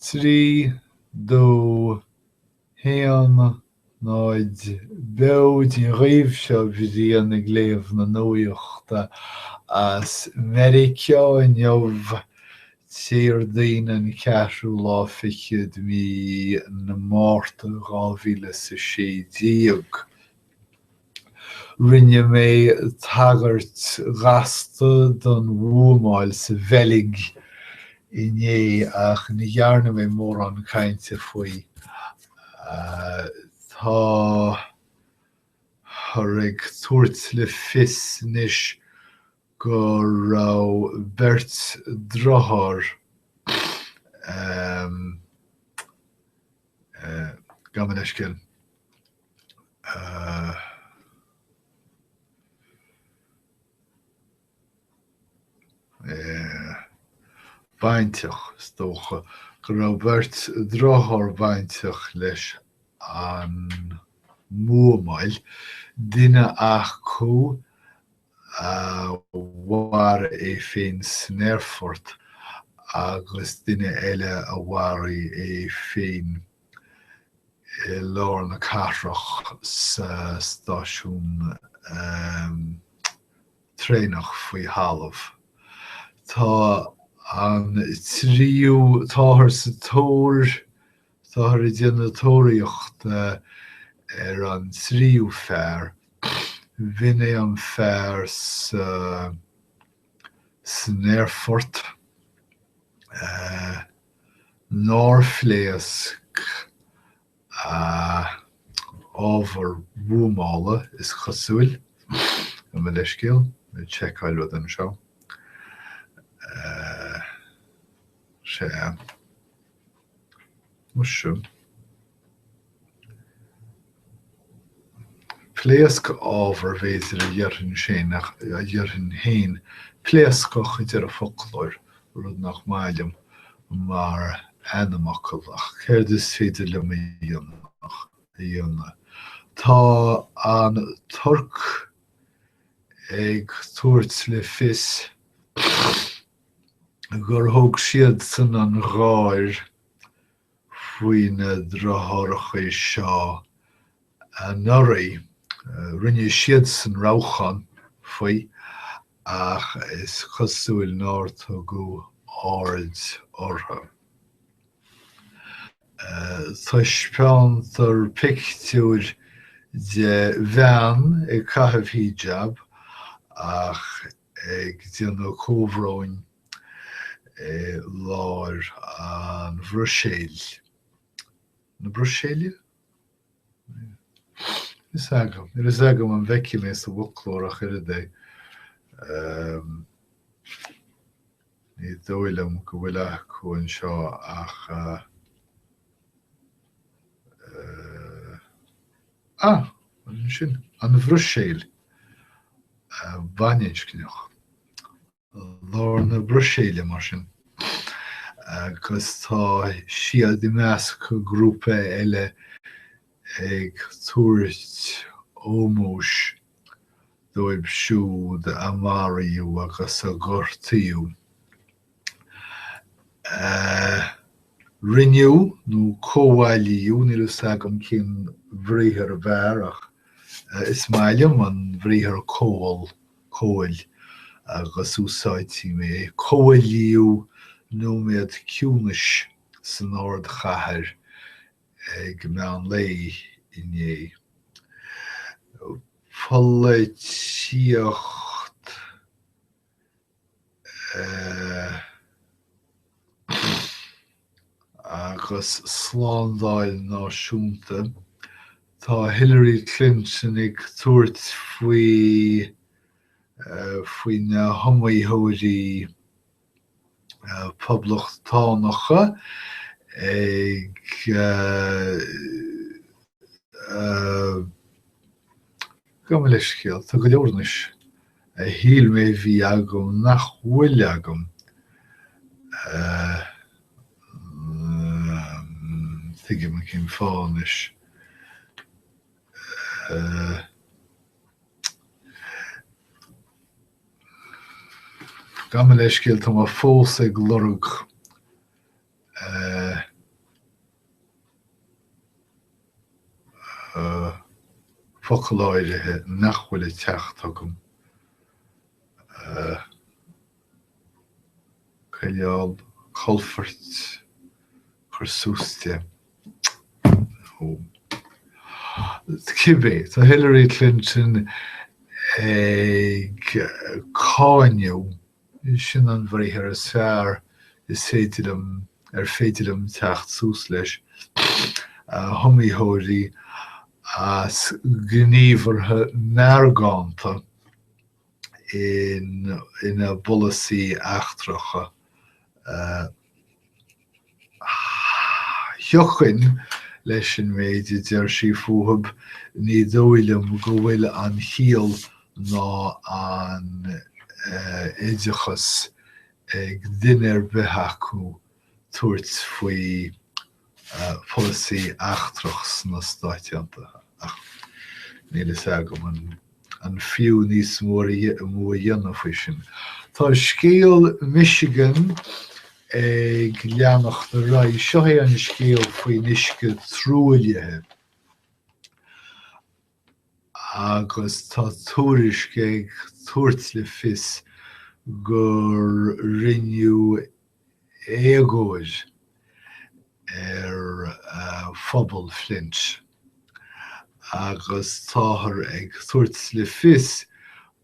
3, 2, 1, 0, Beo Dia dhaoibh, seo Brian ag léamh na nuachta as Meiriceá inniu, Déardaoin an ceathrú lá fichead de mhí na Márta 2016. Rinne mé tagairt ghasta don bhuamáil sa Bheilg inné ach ní dhearna mé mórán cainte faoi. Táthar ag tabhairt le fios anois go raibh beirt deartháir, gabh mo leithscéal. bainteach, is dócha, go raibh beirt deartháir bainteach leis an mbuamáil, duine acu a mharaigh é féin san aerfort agus duine eile a mharaigh é féin i lár na cathrach sa stáisiún traenach faoi thalamh. Tá an tríú, táthar sa tóir, táthar ag déanamh tóraíochta ar an tríú fear. B'in é an fear sa, san aerfort. nár phléasc ábhar buamála, is cosúil. Gabh mo leithscéal, ag seiceáil rud anseo. Sea. Muise. Pléasc ábhar, b'fhéidir, a déarfainn féin, a déarfainn féin. Pléascach a deir an foclóir, rud nach maith liom mar ainmfhocal, ach céard is féidir liom a dhéanamh? Tá an Tuirc ag tabhairt le fios gur thóg siadsan an gháir faoi na deartháireacha seo anuraidh. Rinne siadsan rabhchán faoi ach is cosúil nár tugadh aird orthu. Taispeántar pictiúr de bhean ag caitheamh hijab ach ag déanamh comhbhróin i lár an Bhruiséil. Na Bruiséile? Níl fhios agam. Níl fhios agam an bhfeicfidh mé sa bhfoclóir ach oiread é. Ní dóigh liom go bhfuil acu anseo ach Ah, ansin, an Bhruiséil, baininscneach. Lár na Bruiséile, mar sin, agus tá siad i measc grúpa eile ag tabhairt ómóis dóibh siúd a maraíodh agus a gortaíodh. Rinneadh, nó comhaillíodh, níl a fhios agam cén bhriathar ab fhearr ach is maith liom an bhriathar comhall, comhaill, agus úsáidfidh mé é, comhaillíodh nóiméad ciúnais san ardchathair ag meán lae inné. Polaitíocht. Agus slándáil náisiúnta, tá Hillary Clinton ag tabhairt faoi faoi na hiomaitheoirí Poblachtánacha ag Gabh mo leithscéal, tá go leor anois a shíl mé a bhí agam nach bhfuil agam. Tuigim cén fáth anois. Gabh mo leithscéal, tá mé fós ag lorg. Focal áirithe nach bhfuil ag teacht chugam. Coinneáil, colfairt, cur suas de. Cibé, tá Hillary Clinton ag cáineadh Sin an bhriathar is fearr is féidir liom, ar féidir liom teacht suas leis, a hiomaitheoirí as gníomhartha meargánta ina bpolasaí eachtracha. Thiocfainn leis an méid a deir sí fúthub, ní dóigh liom go bhfuil an chiall ná an oideachas ag duine ar bith acu tabhairt faoi pholasaí eachtrach sna Stáit Aontaithe. Ach níl fhios agam an. an fiú níos mó a dhéanamh faoi sin. Tá scéal Michigan ag leanacht ar aghaidh. Seo é an scéal faoin uisce truaillithe agus tá tuairisc ag tabhairt le fios gur rinneadh éagóir ar phobal Flint agus táthar ag tabhairt le fios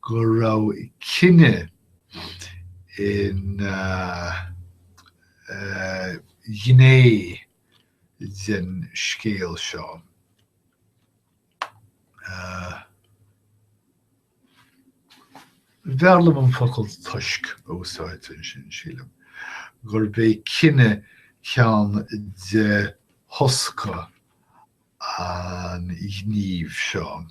go raibh cine ina ghné den scéal seo. B'fhearr liom an focal toisc a úsáid ansin, sílim gurb é cine ceann de thosca an ghnímh seo.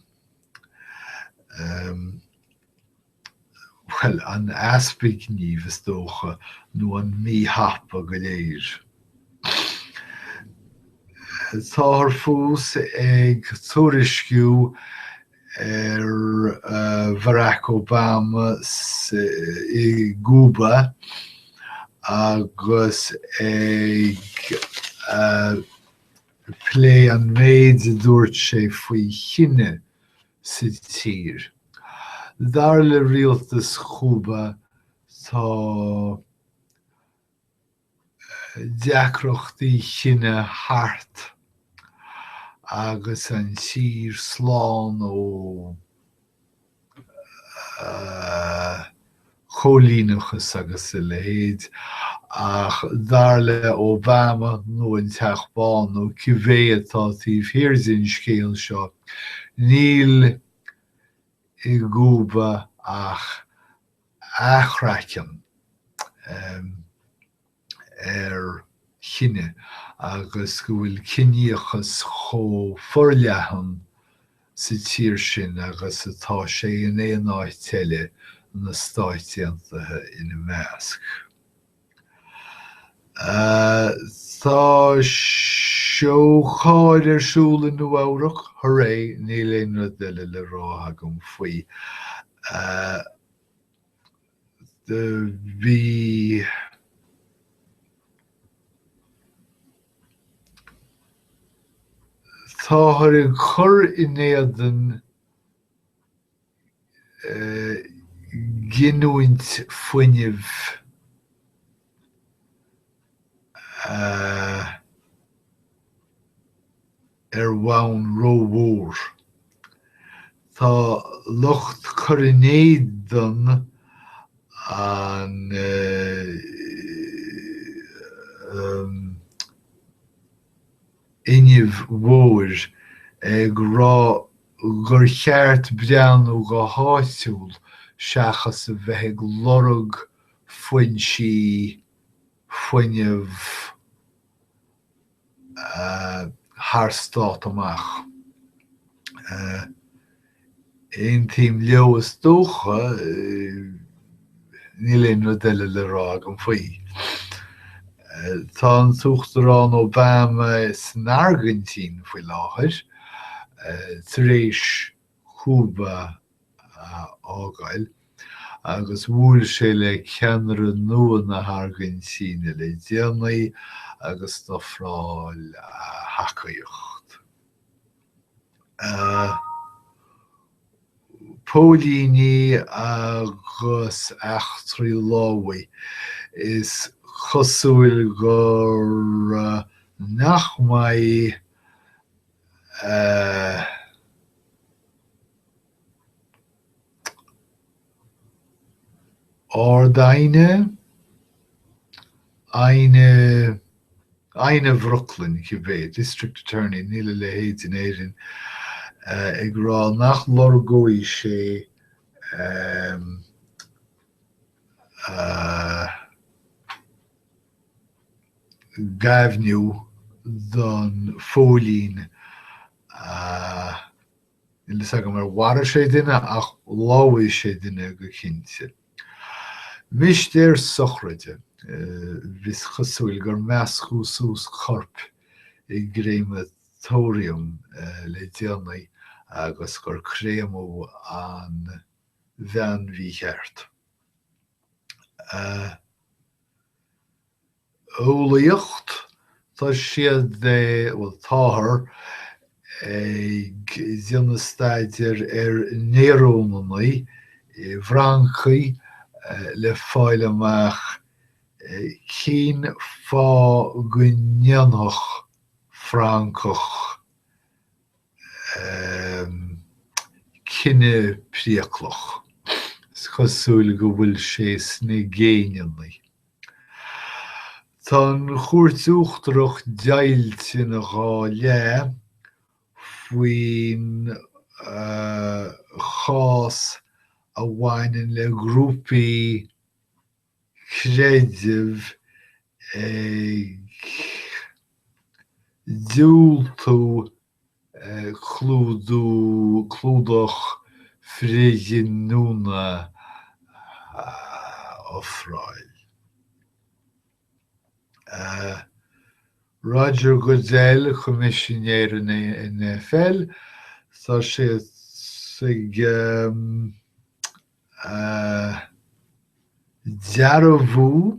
Bhuel, an easpa gnímh, is dócha, nó an míthapa go léir. Táthar fós ag tuairisciú ar Bharack Obama i gCúba agus ag plé an méid a dúirt sé faoi chine sa tír. Dar le rialtas Chúba tá deacrachtaí chine thart agus an tír slán ó choilíneachas agus a leithéid, ach dar le Obama nó an Teach Bán nó cibé atá taobh thiar den scéal seo, níl i gCúba ach athchraiceann ar chine agus go bhfuil ciníochas chomh forleathan sa tír sin agus atá sé in aon áit eile, na Stáit Aontaithe ina measc. Tá seó cairr ar siúl i Nua Eabhrac, hooray, níl aon rud eile le rá agam faoi. Bhí. Táthar ag cur in éadan giniúint fuinnimh ar bhonn rómhór. Tá lucht cur in éadan an fhuinnimh mhóir ag rá gur cheart breathnú go háitiúil seachas a bheith ag lorg foinsí fuinnimh thar stát amach. Aontaím leo is dócha, níl aon rud eile le rá agam faoi. Tá an tUachtarán Obama san Airgintín faoi láthair, tar éis Cúba a fhágáil, agus bhuail sé le ceannaire nua na hAirgintíne le déanaí agus d'ofráil a thacaíocht. Póilíní agus eachtraí lámhaigh, is cosúil gur nach mbeidh Ard-Aighne, Aighne, Aighne Bhrooklyn, cibé, District Attorney, níl a leithéid in Éirinn, ag rá nach lorgóidh sé gaibhniú don phóilín a Níl fhios agam ar mharaigh sé duine ach lámhaigh sé duine go cinnte. Mistéir sochraide, is cosúil gur meascadh suas coirp i gcréamatóiriam le déanaí agus gur créamadh an bhean mhícheart. Eolaíocht, tá siad, bhuel táthar, ag déanamh staidéir ar néarónanna i bhfrancaigh le fáil amach cén fáth go ndéanfadh francach cinneadh priaclach. Is cosúil go bhfuil sé sna géineanna. Tá an Chúirt Uachtarach deighilte ina dha leath faoin chás a bhaineann le grúpaí creidimh ag diúltú clúdú, clúdach frithghiniúna a ofráil. Roger Goodell, Coimisinéir an NFL, tá sé ag dearbhú,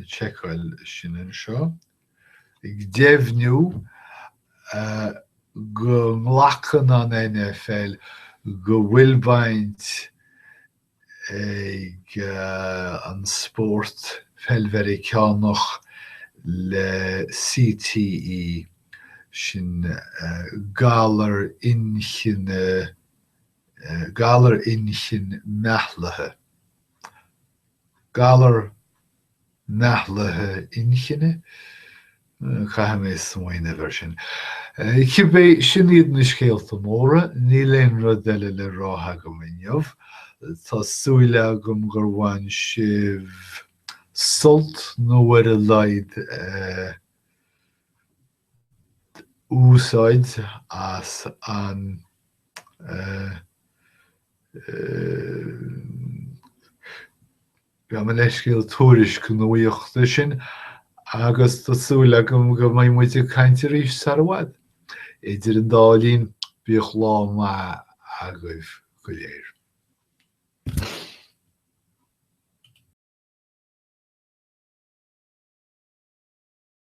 seiceáil sin anseo, ag deimhniú go nglacann an NFL go bhfuil baint ag an spórt peil Mheiriceánach le CTE, sin galar inchinne, galar inchinn meathlaithe, galar. meathlaithe inchinne? Caithfidh mé smaoineamh air sin. Cibé, sin iad na scéalta móra, níl aon rud eile le rá agam inniu. Tá súil agam gur bhain sibh sult nó ar a laghad úsáid as an Gabh mo leithscéal tuairisc nuachta sin agus tá súil agam go mbeidh muid ag caint arís sar i bhfad. Idir an dá linn, bíodh lá maith agaibh go léir.